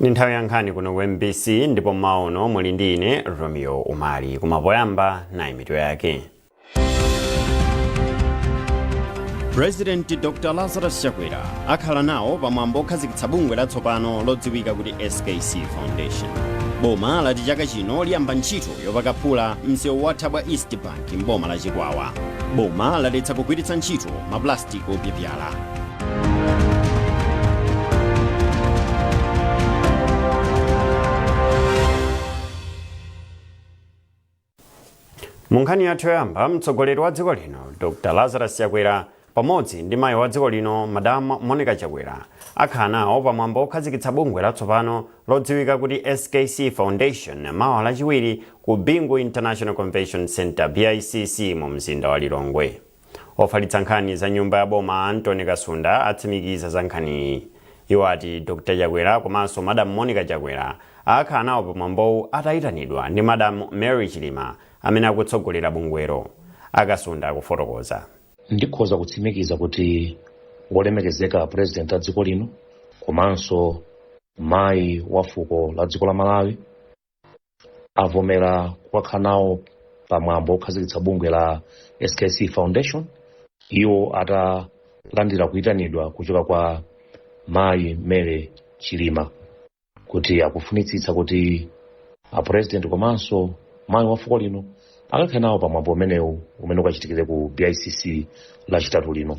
Ndi nthawi ya nkhani kuno ku MBC ndipo mmawa uno muli ndi ine Romeo Umali. Koma poyamba nayi mitu yake. President Dr. Lazarus Chakwera akhala nawo pamwambo okhazikitsa bungwe latsopano lodziwika kuti SKC Foundation. Boma lati chaka chino liyamba ntchito yopaka phula msewu wa Thabwa East Bank m'boma la Chikwawa. Boma laletsa kugwiritsa ntchito mapulasitiki opyapyala. Mu nkhani yathu yoyamba, mtsogoleri wa dziko lino Dr. Lazarus Chakwera pamodzi ndi mayi wa dziko lino Madam Monica Chakwera akhala nawo pamwambo okhazikitsa bungwe latsopano lodziwika kuti SKC Foundation mawa Lachiwiri ku Bingu International Convention Center BICC mu mzinda wa Lilongwe. Ofalitsa nkhani za nyumba ya boma Anthony Kasunda atsimikiza za nkhaniyi. Iwo ati Dr Chakwera komanso Madam Monica Chakwera akhala nawo pamwambowu atayitanidwa ndi Madam Mary Chilima amene akutsogolera bungwelo. A Kasunda akufotokoza. Ndikhoza kutsimikiza kuti wolemekezeka President a dziko lino komanso mayi wa fuko la dziko la Malawi avomera kukakhala nawo pamwambo wokhazikitsa bungwe la SKC Foundation, iwo atalandira kuyitanidwa kuchoka kwa mayi Mary Chilima kuti akufunitsitsa kuti a president komanso mayi wa fuko lino akakhale nawo pamwambo umenewu umene ukachitikire ku BICC Lachitatu lino.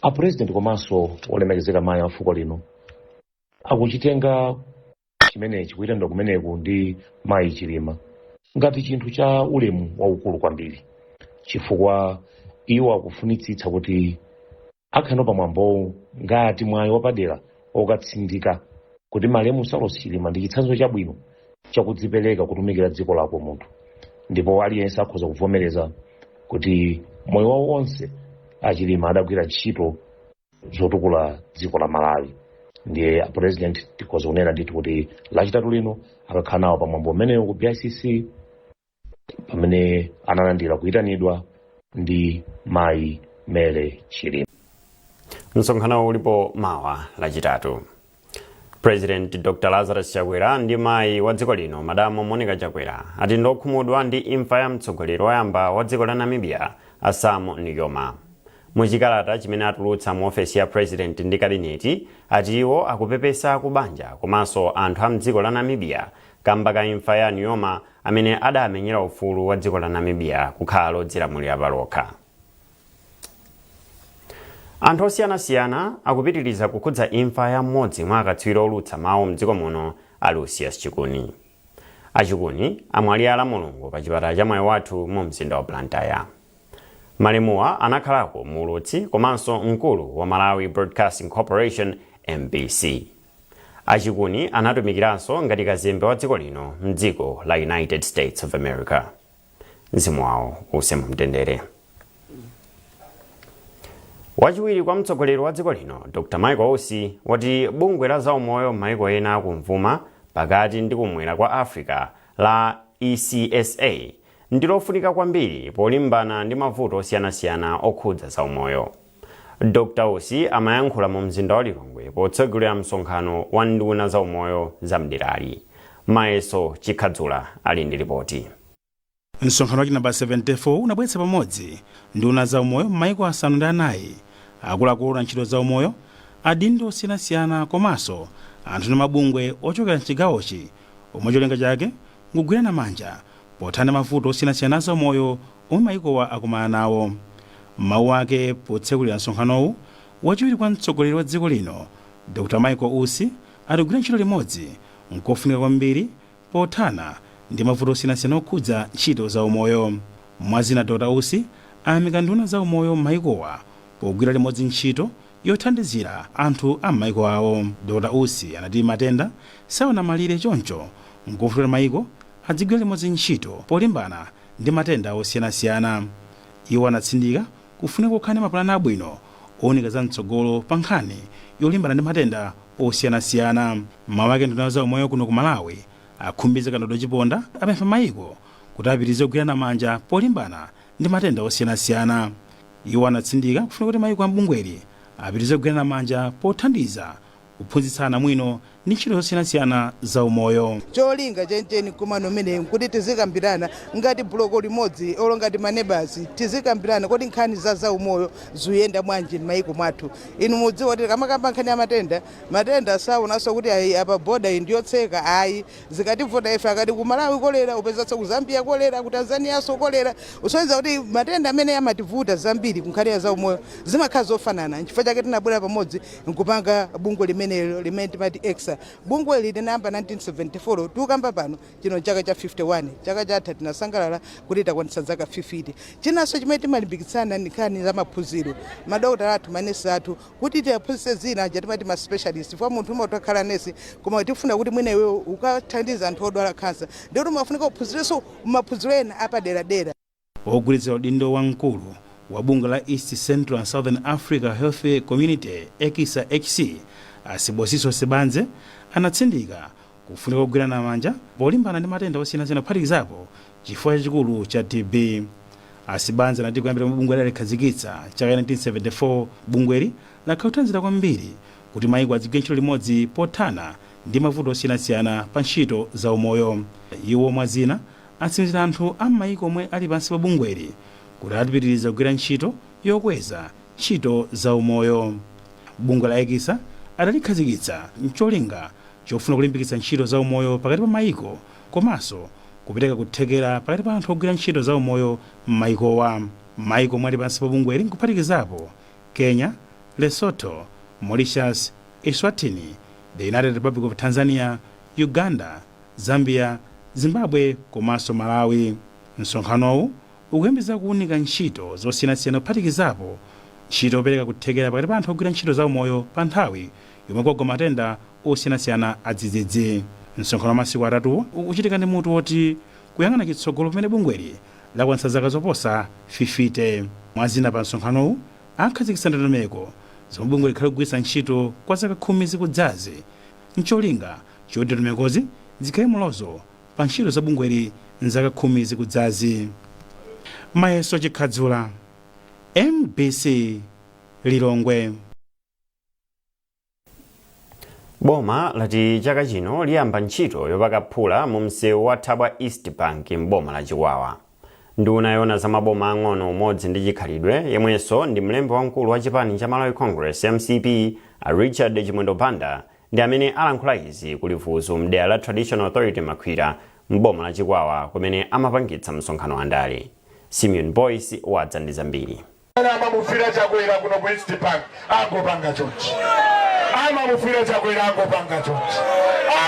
A president komanso wolemekezeka mayi wa fuko lino akuchitenga chimenechi, kuyitanidwa kumeneku ndi mayi Chilima, ngati chinthu cha ulemu waukulu kwambiri, chifukwa iwo akufunitsitsa kuti akhale nawo pamwambowu ngati mwayi wapadera okatsindika kuti malemu Saulos Chilima ndi chitsanzo chabwino chakudzipereka kutumikira dziko lako munthu, ndipo aliyense akhoza kuvomereza kuti moyo wawo onse aChilima adagwira ntchito zotukula dziko la Malawi. Ndiye a president tikhoza kunena ndithu kuti Lachitatu lino akakhala nawo pamwambo umenewu ku BICC pamene analandira kuyitanidwa ndi mayi Mary Chilima. Msonkhano ulipo mawa Lachitatu. President Dr. Lazarus Chakwera ndi mayi wa dziko lino Madamu Monica Chakwera ati ndokhumudwa ndi imfa ya mtsogoleri woyamba wa dziko la Namibia a Sam Nujoma. Muchikalata chimene atulutsa mu ofesi ya president ndi kabineti, ati iwo akupepesa kubanja komanso anthu a mdziko la Namibia kamba ka imfa ya Nujoma amene adamenyera ufulu wa dziko la Namibia kukhala lodzilamulira palokha. Anthu osiyanasiyana akupitiriza kukhudza imfa ya mmodzi mwa akatswiri olutsa mawu mdziko muno a Lucius Chikuni. A Chikuni amwalira la Mulungu pa chipatala cha Mwaiwathu mu mzinda wa Blantyre. Malemuwa anakhalako muulutsi komanso mkulu wa Malawi Broadcasting Corporation MBC. A Chikuni anatumikiranso ngati kazembe wa dziko lino mdziko la United States of America. Mzimu wawo uuse mumtendere. Wachiwiri kwa mtsogoleri wa dziko lino Dr. Michael Usi wati bungwe la zaumoyo m'maiko ena akumvuma, pakati ndi kumwera kwa Africa la ECSA ndi lofunika kwambiri polimbana ndi mavuto osiyanasiyana okhudza zaumoyo. Dr. Usi amayankhula mu mzinda wa Lilongwe potsegulira msonkhano wa nduna zaumoyo za mderali. Mayeso Chikhadzula ali ndi ripoti. Msonkhano wake namba 74 unabweretsa pamodzi nduna zaumoyo m'maiko 4, akuluakulu a ntchito zaumoyo, adindo osiyanasiyana komanso anthu ndi mabungwe ochokera mchigawochi, omwe cholinga chake nkugwirana manja pothana ndi mavuto osiyanasiyana a zaumoyo omwe maikowa akumana nawo. M'mawu ake potsekulira msonkhanowu, wachiwiri kwa mtsogoleri wa dziko lino Dr Michael Usi ati kugwira ntchito limodzi nkofunika kwambiri pothana ndi mavuto osiyanasiyana okhudza ntchito za umoyo. Mwazina, Dr Usi ayamika nduna za umoyo m'maikowa pogwira limodzi ntchito yothandizira anthu a m'maiko awo. Dr Usi anati matenda saona malire, choncho nkofunika maiko adzigwira limodzi ntchito polimbana ndi matenda osiyanasiyana. Iwo anatsindika kufunika kokhala ndi mapulani abwino owunika za mtsogolo pa nkhani yolimbana ndi matenda osiyanasiyana. M'mawu ake, nduna za umoyo kuno ku Malawi a Khumbize Kandodo Chiponda apempha maiko kuti apitirize kugwirana manja polimbana ndi matenda osiyanasiyana. Iwo anatsindika kufunika kuti maiko a m'bungweli apitirize kugwirana manja pothandiza Kuphunzitsa anamwino ndi ntchito zosiyanasiyana za umoyo. Cholinga chenicheni mkumano umenewu nkuti tizikambirana ngati block limodzi olo ngati maneighbours, tizikambirana kodi nkhani za zaumoyo ziyenda bwanji m'mayiko mwathu. Inu mudziwa kuti kamakamba nkhani ya matenda, matenda saonanso kuti ayi, apa border iyi ndiyotseka, ayi. Zikativuta ife akati ku Malawi kolera, upezanso ku Zambia kolera, ku Tanzanianso kolera, usonyeza kuti matenda amene amativuta zambiri ku nkhani ya zaumoyo zimakhala zofanana. Nchifukwa chake tinabwera pamodzi nkupanga bungwe limenelo limene timati ECSA. Bungwe ili linayamba 1974, tikukamba pano chino chaka cha 51. Chaka chatha tinasangalala kuti takwanitsa zaka 50. Chinanso chimene timalimbikitsana ndi nkhani za maphunziro, madokotala athu, manesi athu, kuti tiaphunzitse zina aja timati ma specialist. Fwa munthu umatakhala nesi, koma tifuna kuti mwina iwe ukathandiza anthu odwala khansa, ndikuti umafunika uphunzirenso maphunziro ena apaderadera. Ogwirizira udindo wamkulu wa bungwe la East, Central and Southern Africa Health Community, ECSA HC, Asibosiso Sibanze, anatsindika kufunika kugwirana manja polimbana ndi matenda osiyanasiyana, kuphatikizapo chifuwa chachikulu cha TB. Asibanze anati kuyambira bungwe lalikhazikitsa chaka 1974, bungweli lakhala kuthandizira kwambiri kuti mayiko adzigwira ntchito limodzi pothana ndi mavuto osiyanasiyana pa ntchito za umoyo. Iwo mwazina atsimikizira anthu a m'mayiko omwe ali pansi pa bungweli kuti atipitiriza kugwira ntchito yokweza ntchito za umoyo. Bungwe la ECSA adalikhazikitsa mcholinga chofuna kulimbikitsa ntchito za umoyo pakati pa mayiko komanso kupereka kuthekera pakati pa anthu ogwira ntchito za umoyo m'mayikowa. Mayiko omwe ali pansi pa bungweli nkuphatikizapo Kenya, Lesotho, Mauritius, Eswatini, the United Republic of Tanzania, Uganda, Zambia, Zimbabwe komanso Malawi. Msonkhanowu ukuyembekeza kuwunika ntchito zosiyanasiyana, kuphatikizapo ntchito yopereka kuthekera pakati pa anthu ogwira ntchito za umoyo pa nthawi yomwe kwagwa matenda osiyanasiyana adzidzidzi. Msonkhano wa masiku atatuwo ukuchitika ndi mutu woti "Kuyang'ana chitsogolo pamene bungweli lakwanitsa zaka zoposa 50". Mwazina, pa msonkhanowu akhazikitsa ndondomeko zomwe bungwe likhale kugwiritsa ntchito kwa zaka 10 zikudzazi, ncholinga choti ndondomekozi zikhale mulozo pa ntchito za bungweli mzaka 10 zikudzazi. Mayeso Chikhadzula, MBC, Lilongwe. Boma lati chaka chino liyamba ntchito yopaka phula mu msewu wa Thabwa East Bank m'boma la Chikwawa. Nduna yoona za maboma ang'ono, umodzi ndi chikhalidwe, yemwenso ndi mlembi wamkulu wa chipani cha Malawi Congress, MCP, a Richard Chimwendo Banda, ndi amene alankhula izi ku Livuzu mdera la Traditional Authority Makhwira m'boma la Chikwawa, kumene amapangitsa msonkhano wa ndale. Simeon Boyce wadza ndi zambiri. Amamufira Chakwera kuno ku East Bank angopanga chonchi. Amamufira Chakwera angopanga chonchi.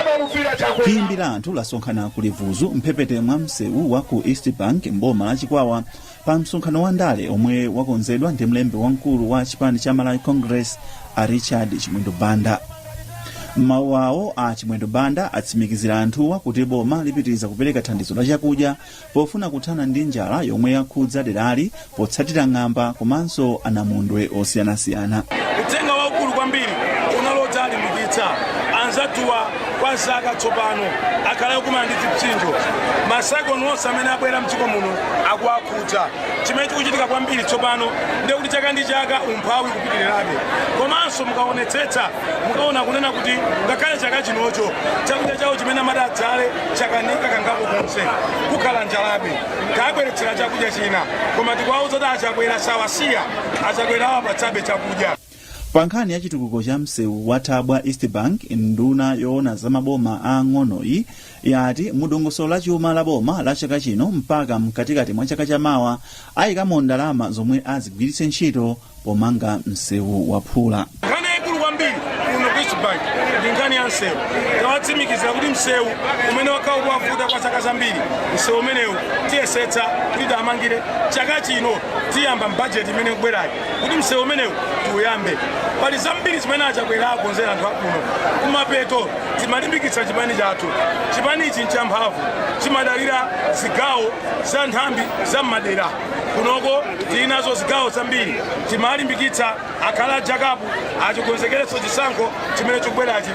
Amamufira Chakwera. Khwimbi la anthu lasonkhana ku Livuzu, mphepete mwa msewu wa ku East Bank mboma la Chikwawa, pa msonkhano wa ndale omwe wakonzedwa ndi mlembi wamkulu wa chipani cha Malawi Congress, a Richard Chimwendo Banda. M'mawu awo, a Chimwendo Banda atsimikizira anthuwa kuti boma lipitiriza kupereka thandizo la chakudya pofuna kuthana ndi njala yomwe yakhudza derali potsatira ng'amba komanso anamondwe osiyanasiyana. Uthenga waukulu kwambiri unalodza alimbikitsa anzathuwa. Kwa zaka tsopano akhala akumana ndi zipsinjo. Macyclone onse amene abwera mdziko muno akuwakhudza. Chimene chikuchitika kwambiri tsopano ndiye kuti chaka ndi chaka umphawi kupitirirabe. Komanso mukaonetsetsa, mukaona kunena kuti ngakhale chaka chinocho chakudya chawo chimene amati adzale chakanika kangapo konse, kukhala njalabe. Tabweretsera chakudya china, koma tikuwauza kuti Achakwera sawasiya, Achakwera awapatsabe chakudya. Pa nkhani ya chitukuko cha msewu wa Thabwa East Bank, nduna yoona za maboma ang'onoyi yati mu dongosolo la chuma la boma la chaka chino mpaka mkatikati mwa chaka chamawa ayikamo ndalama zomwe azigwiritse ntchito pomanga msewu wa phula. Nkhani yayikulu kwambiri kuno ku East Bank ndi nkhani ya msewu. Tawatsimikizira kuti msewu umene wakhala ukuwavuta kwa zaka zambiri, msewu umenewu tiyesetsa kuti tiamangire chaka chino. Tiyamba mbajeti imene ikubwerayi kuti msewu umenewu tiuyambe. Pali zambiri zimene Achakwera akonzera anthu akuno. Kumapeto timalimbikitsa chipani chathu. Chipani ichi nchamphamvu, chimadalira zigawo za nthambi za mmadera. Kunoko tili nazo zigawo zambiri. Timalimbikitsa akhala jakapu achikonzekeretso chisankho chimene chikubwerachi.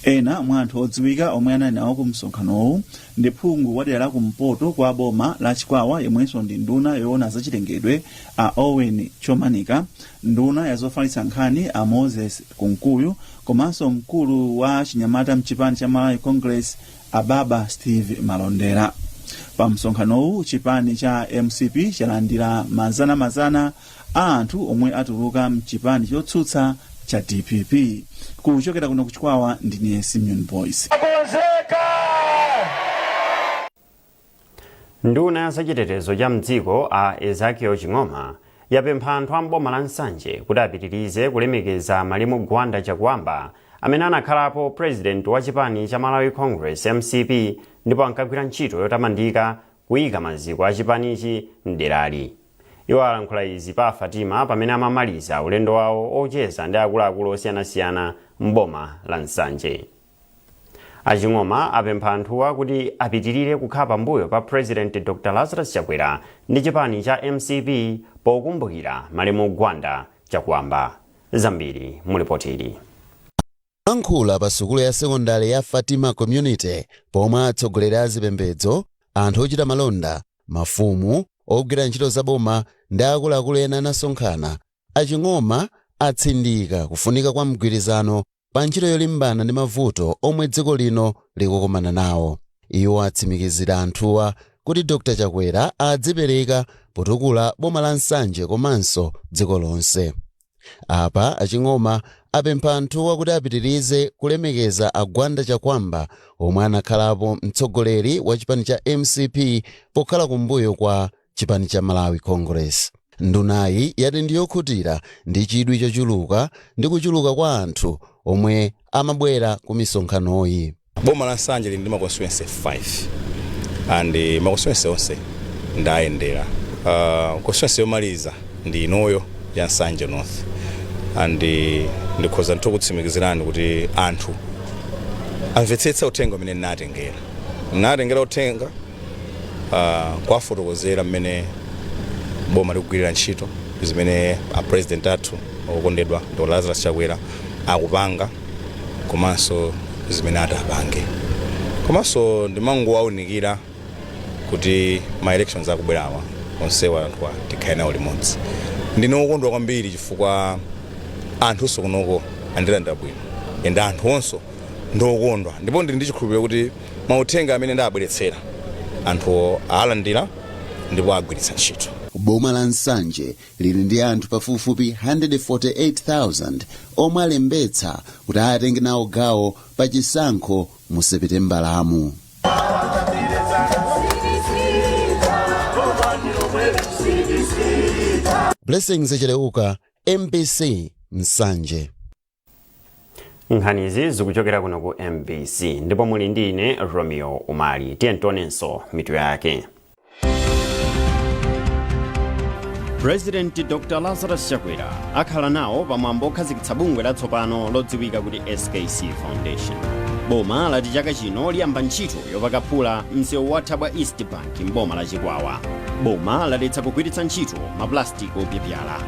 Ena mwa anthu odziwika omwe anali nawo ku msonkhanowu ndi phungu wa dera la kumpoto kwa boma la Chikwawa, yemwenso ndi nduna yoona zachilengedwe, a Owen Chomanika, nduna ya zofalitsa nkhani, a Moses Kunkuyu, komanso mkulu wa chinyamata mchipani cha Malawi Congress, Ababa Steve Malondera. Pa msonkhanowu, chipani cha MCP chalandira mazanamazana a anthu omwe atuluka mchipani chotsutsa cha DPP. Kuchokera kuno kuChikwawa, ndine Simeon Boyce. Konzeka. Nduna ya zachitetezo cha mdziko, a Ezekiel Ching'oma, yapempha anthu a mboma la Nsanje kuti apitirize kulemekeza malemu Gwanda Chakuamba, amene anakhalapo president wa chipani cha Malawi Congress, MCP, ndipo ankagwira ntchito yotamandika kuyika maziko a chipanichi mderali. Iwo alankhula izi pa Fatima pamene amamaliza ulendo wawo ocheza ndi akuluakulu osiyanasiyana mboma la Nsanje. Aching'oma apempha anthuwa kuti apitirire kukhala pambuyo pa President Dr Lazarus Chakwera ndi chipani cha MCP pokumbukira malemu Gwanda Chakuamba. Zambiri mulipotili. Lankhula pa sukulu ya sekondari ya Fatima Community, pomwe atsogoleri a zipembedzo, anthu ochita malonda, mafumu, ogwira ntchito zaboma ndi akuluakulu ena anasonkhana, Aching'oma atsindika kufunika kwa mgwirizano pa ntchito yolimbana ndi mavuto omwe dziko lino likukumana nawo. Iwo atsimikizira anthuwa kuti Dr Chakwera adzipereka potukula boma la Nsanje komanso dziko lonse. Apa Aching'oma apempha anthuwa kuti apitirize kulemekeza Agwanda Chakuamba, omwe anakhalapo mtsogoleri wa chipani cha MCP pokhala kumbuyo kwa chipani cha Malawi Congress. Ndunayi yati ndiyokhutira ndi chidwi chochuluka ndi kuchuluka kwa anthu omwe amabwera ku misonkhanoyi. Boma la Nsanje lili ndi ma constituency 5 and ma constituency onse ndayendera. Constituency yomaliza ndi inoyo ya Nsanje North, and ndikhoza ndithu kutsimikizirani kuti anthu amvetsetsa uthenga umene ndinatengera. Ndinatengera uthenga kwafotokozera mmene boma likugwirira ntchito, zimene a president athu okondedwa Dr Lazarus Chakwera akupanga, komanso zimene atapange, komanso ndimangowaunikira kuti ma elections akubwerawa onsewa anthuwa tikhale nawo limodzi. Ndine wokondwa kwambiri chifukwa anthunso kunoko andilandira bwino, ende anthu onso ndiokondwa, ndipo ndili ndi chikhulupiriro kuti mauthenga amene ndabweretsera anthu alandira ndipo agwiritsa ntchito. Boma la Nsanje lili ndi anthu pafupifupi 148,000 omwe alembetsa kuti atenge nawo gawo pa chisankho mu Sepitembalamu. Blessings Cheleuka, MBC, Nsanje. Nkhanizi zikuchokera kuno ku MBC ndipo muli ndi ine Romeo Umali. Tiye tionenso mitu yake. President Dr Lazarus Chakwera akhala nawo pamwambo okhazikitsa bungwe latsopano lodziwika kuti SKC Foundation. Boma lati chaka chino liyamba ntchito yopaka phula msewu wa Thabwa East Bank mboma la Chikwawa. Boma laletsa kugwiritsa ntchito maplastiki opyapyala.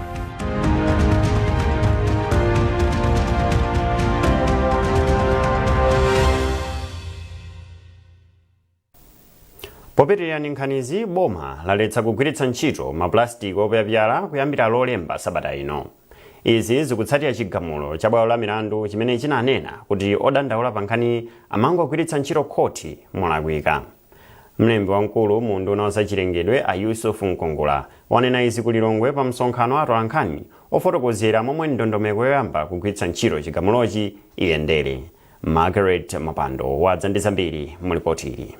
Popitirira ndi nkhanizi, boma laletsa kugwiritsa ntchito maplastiki opyapyala kuyambira Lolemba sabata ino. Izi zikutsatira chigamulo cha bwalo la milandu chimene chinanena kuti odandaula pa nkhani amangogwiritsa ntchito khoti molakwika. Mlembi wamkulu mu unduna wa zachilengedwe, a Yusuf Nkungula, wanena izi ku Lilongwe pa msonkhano wa atolankhani ofotokozera momwe ndondomeko yoyamba kugwiritsa ntchito chigamulochi iyendere. Margaret Mapando wadza ndi zambiri mu lipoti ili.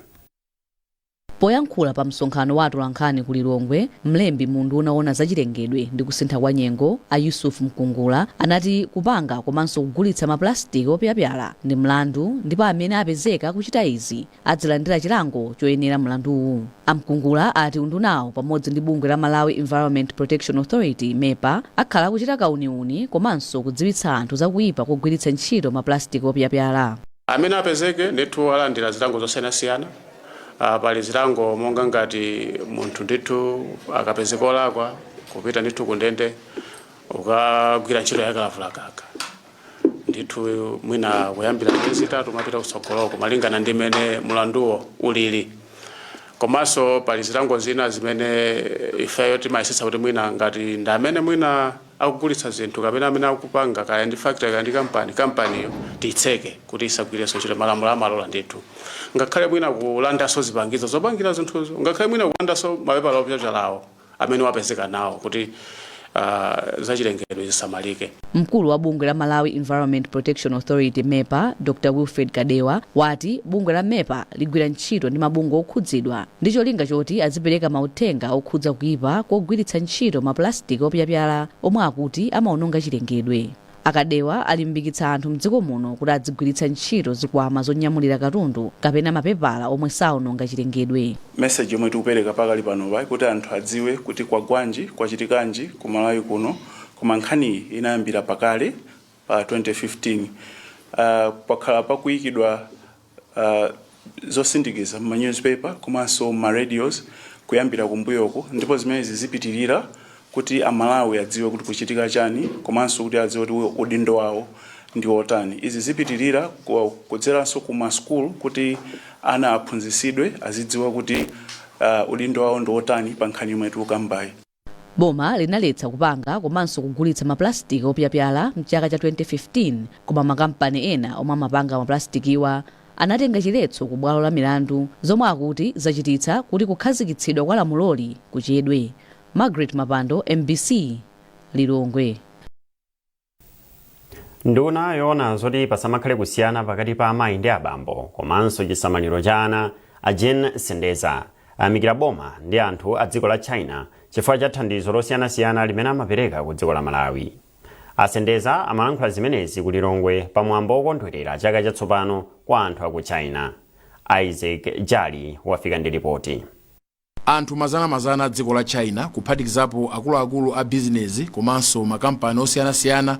Poyankhula pa msonkhano wa atolankhani ku Lilongwe, mlembi mu unduna woona zachilengedwe ndi kusintha kwa nyengo, a Yusuf Nkungula, anati kupanga komanso kugulitsa mapulasitiki opyapyala ndi mlandu, ndipo amene apezeka kuchita izi adzilandira chilango choyenera mlanduwu. A Mkungula ati undunawo pamodzi ndi bungwe la Malawi Environment Protection Authority, MEPA, akhala akuchita kauniuni komanso kudziwitsa anthu za kuipa kogwiritsa ntchito mapulasitiki opyapyala. Amene apezeke ndithu alandira zilango zosiyanasiyana. Pali zilango monga ngati munthu ndithu akapezeka olakwa, kupita ndithu kundende ukagwira ntchito yakalavulagaga. Ndiye Ndithu mwina kuyambira miyezi 3 mapita kutsogoloko, malingana ndi mmene mulanduwo ulili. Komanso pali zilango zina zimene ifeyo timayesetsa kuti mwina ngati ndi amene mwina akugulitsa zinthu kapena amene akupanga, kaya ndi factory kaya ndi kampani, kampaniyo tiyitseke kuti isagwirenso ntchito. Malamulo amalola ndithu, ngakhale mwina kulandanso zipangizo zopangira zinthuzo, ngakhale mwina kulandanso mapepala opyapyalawo amene wapezeka nawo, kuti zachilengedwe zisamalike. Mkulu wa bungwe la Malawi Environment Protection Authority, MEPA, Dr Wilfred Kadewa, wati bungwe la MEPA ligwira ntchito ndi mabungwe okhudzidwa ndi cholinga choti azipereka mauthenga okhudza kuipa kogwiritsa ntchito mapulastiki opyapyala omwe akuti amaononga chilengedwe. Akadewa alimbikitsa anthu mdziko muno kuti adzigwiritsa ntchito zikwama zonyamulira katundu kapena mapepala omwe saononga chilengedwe. Message yomwe tikupereka pakali panopa kuti anthu adziwe kuti kwagwanji, kwachitikanji ku Malawi kuno. Koma nkhaniyi inayambira pakale pa 2015. Pakhala pakuyikidwa zosindikiza ma newspaper komanso ma radios kuyambira kumbuyoko, ndipo zimenezi zipitirira kuti Amalawi adziwe kuti kuchitika chani, komanso kuti adziwe kuti udindo wawo ndi otani. Izi zipitirira kudzeranso ku masukulu kuti ana aphunzitsidwe, azidziwa kuti udindo wawo ndi otani pa nkhani yomwe tikukambayi. Boma linaletsa kupanga komanso kugulitsa mapulastiki opyapyala mchaka cha 2015, koma makampani ena omwe amapanga mapulastiki-wa anatenga chiletso ku bwalo la milandu, zomwe akuti zachititsa kuti kukhazikitsidwa kwa lamuloli kuchedwe. Margaret Mapando, MBC, Lilongwe. Nduna yoona zoti pasamakhale kusiyana pakati pa amayi ndi abambo komanso chisamaliro cha ana, a Jane Sendeza, ayamikira boma ndi anthu a dziko la China chifukwa cha thandizo losiyanasiyana limene amapereka ku dziko la Malawi. Asendeza amalankhula zimenezi ku Lilongwe pamwambo wokondwerera chaka chatsopano kwa anthu aku China. Isaac Jali wafika ndi ripoti. Anthu mazanamazana a dziko la China, kuphatikizapo akuluakulu a bizinezi komanso makampani osiyanasiyana,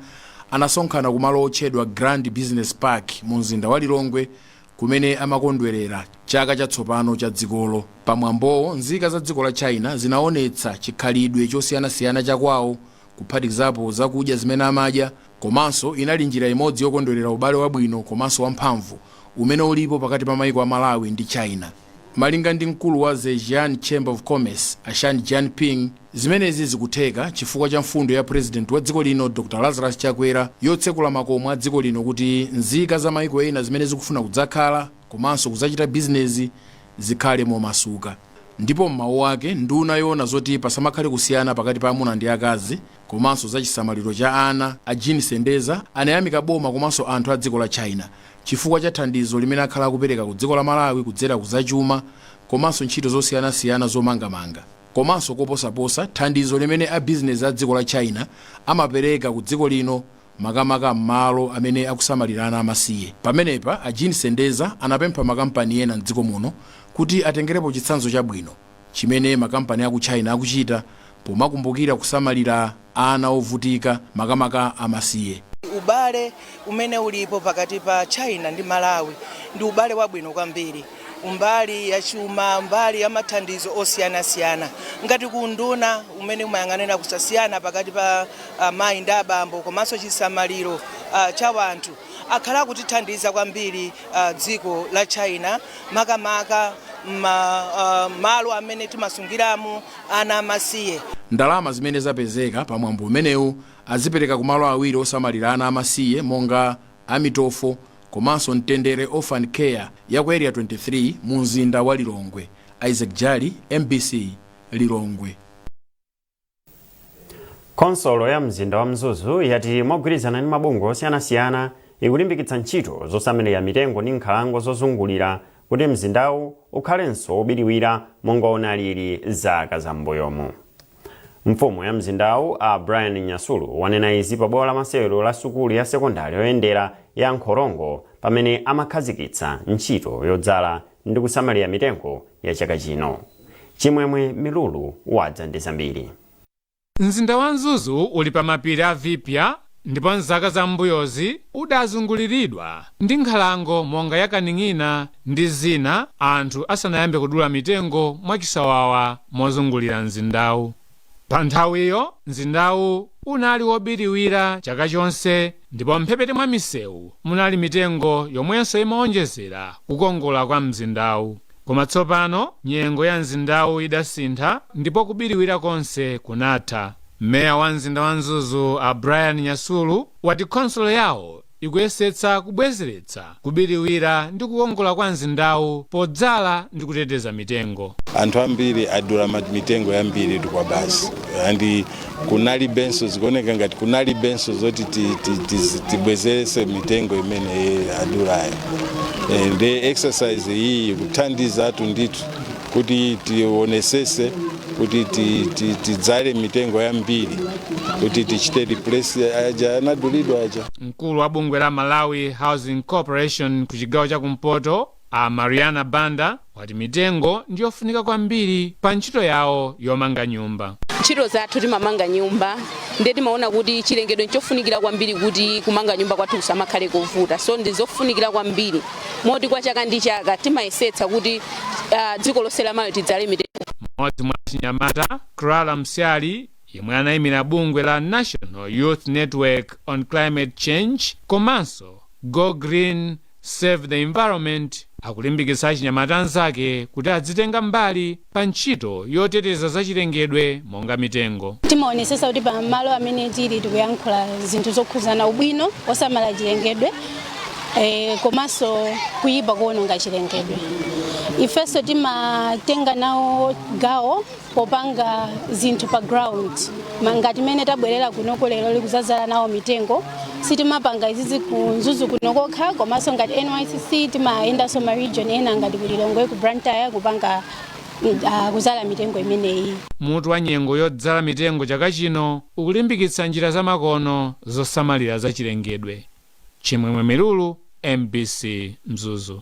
anasonkhana kumalo otchedwa Grand Business Park mu mzinda wa Lilongwe, kumene amakondwerera chaka chatsopano cha dzikolo. Pamwambowo, nzika za dziko la China zinaonetsa chikhalidwe chosiyanasiyana chakwawo, kuphatikizapo zakudya zimene amadya, komanso inali njira imodzi yokondwerera ubale wabwino komanso wamphamvu umene ulipo pakati pa maiko a Malawi ndi China. Malinga ndi mkulu wa Zhejiang Chamber of Commerce, Ashan Jianping, zimenezi zikutheka chifukwa cha mfundo ya President wa dziko lino, Dr Lazarus Chakwera, yotsekula makomo a dziko lino kuti nzika za maiko ena zimene zikufuna kudzakhala komanso kudzachita bizinezi zikhale momasuka. Ndipo m'mawu ake, nduna yoona zoti pasamakhale kusiyana pakati pa amuna ndi akazi komanso za chisamaliro cha ana, a Jean Sendeza, anayamika boma komanso anthu a dziko la China chifukwa cha thandizo limene akhala akupereka ku dziko la Malawi kudzera ku zachuma komanso ntchito zosiyanasiyana zomangamanga, komanso koposaposa thandizo limene a bizinesi a dziko la China amapereka ku dziko lino, makamaka m'malo amene akusamalira ana amasiye. Pamenepa a Jean Sendeza anapempha makampani ena mdziko muno kuti atengerepo chitsanzo chabwino chimene makampani aku China akuchita pomakumbukira kusamalira ana ovutika, makamaka amasiye. Ubale umene ulipo pakati pa China ndi Malawi ndi ubale wabwino kwambiri, mbali ya chuma, mbali ya mathandizo osiyanasiyana. Ngati ku unduna umene umayang'anira kusasiyana pakati pa amayi ndi abambo komanso chisamaliro cha wanthu, akhala akutithandiza kwambiri dziko la China, makamaka malo amene timasungiramo ana amasiye. Ndalama zimene zapezeka pamwambo umenewu azipereka kumalo awiri osamalira ana amasiye, monga Amitofo komanso Mtendere Orphan Care ya ku Area 23 mu mzinda wa Lilongwe. Isaac Jali, MBC, Lilongwe. Khonsolo ya mzinda wa Mzuzu yati mogwirizana ndi mabungwe osiyanasiyana ikulimbikitsa ntchito zosamalira mitengo ndi nkhalango zozungulira kuti mzindawu ukhalenso wobiriwira monga unalili zaka zam'mbuyomu. Mfumu ya mzindawu, a Brian Nyasulu, wanena izi pa bwalo la masewero la sukulu ya sekondari yoyendera ya Nkhorongo pamene amakhazikitsa ntchito yodzala ndi kusamalira mitengo ya chaka chino. Chimwemwe Milulu wadza ndi zambiri. Mzinda wa Mzuzu uli pa mapiri a Vipya, ndipo mzaka zam'mbuyozi udazunguliridwa ndi nkhalango monga ya Kaning'ina ndi zina, anthu asanayambe kudula mitengo mwachisawawa mozungulira mzindawu. Pa nthawiyo mzindawu Unali wobiriwira chaka chonse ndipo mphepete mwa misewu munali mitengo yomwenso imaonjezera kukongola kwa mzindawu. Koma tsopano nyengo ya mzindawu idasintha ndipo kubiriwira konse kunatha. Meya wa mzinda wa Mzuzu a Brian Nyasulu wati khonsolo yawo ikuyesetsa kubwezeretsa kubiriwira ndi kukongola kwa mzindawu podzala ndi kuteteza mitengo. Anthu ambiri adula mitengo yambiri kwa basi, and kunalibenso, zikuoneka ngati kunalibenso zoti tibwezerese mitengo imene adulayo. Ndi exercise iyi ikuthandiza atu ndithu kuti tionesese kuti tidzale mitengo yambiri kuti tichite replace aja anadulidwa aja. Mkulu wa bungwe la Malawi Housing Corporation ku chigawo chakumpoto a Mariana Banda wati mitengo ndiyofunika kwambiri pa ntchito yawo yomanga nyumba. Ntchito zathu timamanga nyumba, ndiye timaona kuti chilengedwe nchofunikira kwambiri kuti kumanga nyumba kwathu kusamakhale kovuta. So ndizofunikira kwambiri moti kwa chaka ndi chaka timayesetsa kuti dziko lonse la Malawi tidzale mitengo. Mmodzi mwa chinyamata, Clara Msyali, yemwe anayimira bungwe la National Youth Network on Climate Change komanso Go Green Save the Environment, akulimbikitsa achinyamata anzake kuti adzitenga mbali pa ntchito yoteteza zachilengedwe monga mitengo. Timaonesesa kuti pamalo amene tili tikuyankhula zinthu zokhuzana ubwino osamala chilengedwe komanso kuyipa kuwononga chilengedwe. Ifenso timatenga nawo gawo popanga zinthu pa ground, ngati mene tabwerera kunoko lero likuzazala nawo mitengo. Sitimapanga izizi ku Mzuzu kuno kokha, komanso ngati NYCC timayendanso ma region ena ngati ku Lilongwe, ku Blantyre, kupanga kuzala mitengo imeneyi. Mutu wa nyengo yodzala mitengo chaka chino ukulimbikitsa njira zamakono zosamalira zachilengedwe. Chimwemwe Milulu, MBC, Mzuzu.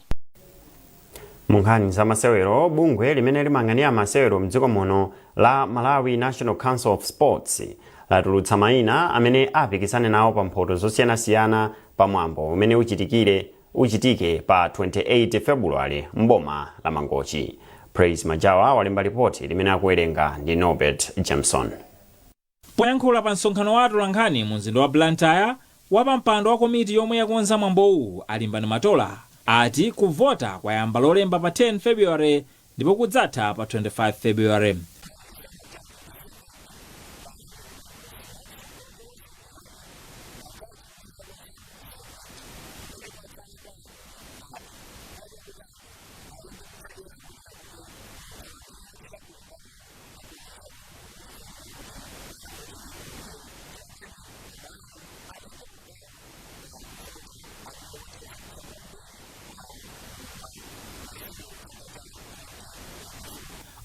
Mu nkhani za masewero, bungwe limene limayang'anira masewero mdziko muno la Malawi National Council of Sports latulutsa mayina amene apikisane nawo pa mphoto zosiyanasiyana pamwambo umene uchitike pa 28 February mboma la Mangochi. Praise Majawa walemba ripoti limene akuwerenga ndi Norbert Jameson. Poyankhula pa msonkhano wa atolankhani mu mzinda wa Blantyre, wapampando wa komiti yomwe yakonza mwambowu Alimbani Matola ati kuvota kwayamba Lolemba pa 10 February ndipo kudzatha pa 25 February.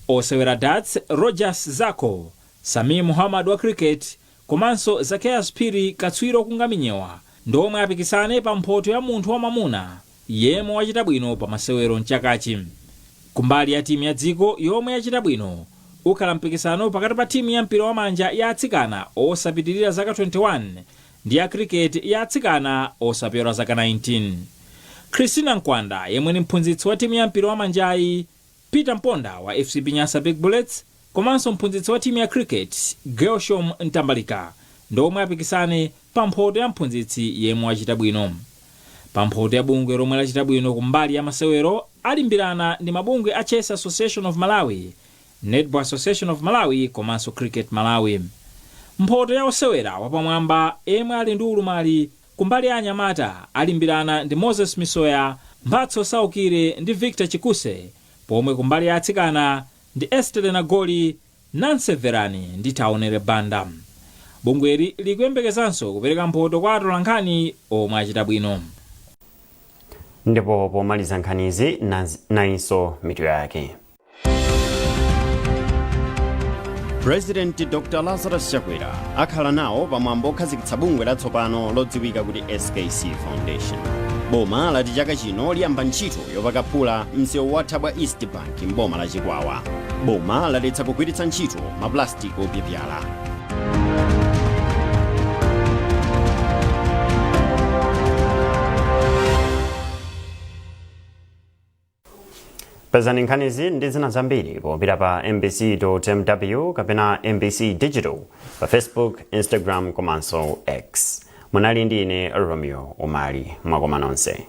Osewera darts Rogers Zako, Samir Muhammad wa cricket komanso Zakeas Phiri, katswiri okunga minyewa, ndi omwe apikisane pa mphoto ya munthu wamwamuna yemwe wachita bwino pa masewero mchakachi. Kumbali ya timu ya dziko yomwe yachita bwino, ukhala mpikisano pakati pa timu ya mpira wamanja ya atsikana osapitirira zaka 21 ndi ya cricket ya atsikana osapyola zaka 19. Christina Nkwanda, yemwe ni mphunzitsi wa timu ya mpira wamanjayi, Peter Mponda wa FCB Nyasa Big Bullets komanso mphunzitsi wa timu ya cricket Gelshom Mtambalika ndomwe apikisane pa mphoto ya mphunzitsi yemwe wachita bwino. Pa mphoto ya bungwe lomwe lachita bwino kumbali ya masewero, alimbirana ndi mabungwe a Chess Association of Malawi, Netball Association of Malawi komanso Cricket Malawi. Mphoto ya osewera wapamwamba emwe ali ndi ulumali kumbali ya anyamata alimbirana ndi Moses Misoya, Mphatso Saukire ndi Victor Chikuse, pomwe kumbali ya atsikana ndi Esther Nagoli, Nancy Verani ndi Taonere Banda. Bungweli likuyembekezanso kupereka mphoto kwa atolankhani omwe achita bwino. Ndipo pomaliza nkhanizi, nayinso mitu yake. President Dr Lazarus Chakwera akhala nawo pamwambo okhazikitsa bungwe latsopano lodziwika kuti SKC Foundation. Boma lati chaka chino liyamba ntchito yopaka phula msewu wa Thabwa East Bank mboma la Chikwawa. Boma laletsa kugwiritsa ntchito maplastiki opyapyala. Pezani nkhanizi ndi zina zambiri popita pa mbc.mw kapena MBC Digital pa Facebook, Instagram komanso X. Munali ndi ine Romeo Umali. Mwakoma nonse.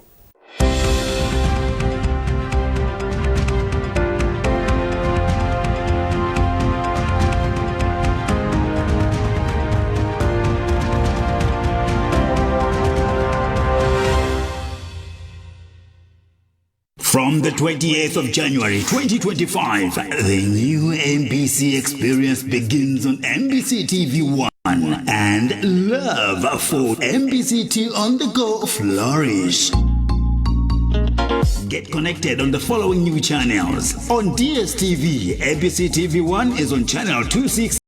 From the 28th of January 2025, the new MBC experience begins on MBC TV 1 and love for MBC 2 on the go flourish. Get connected on the following new channels. On DSTV, MBC TV 1 is on channel 26.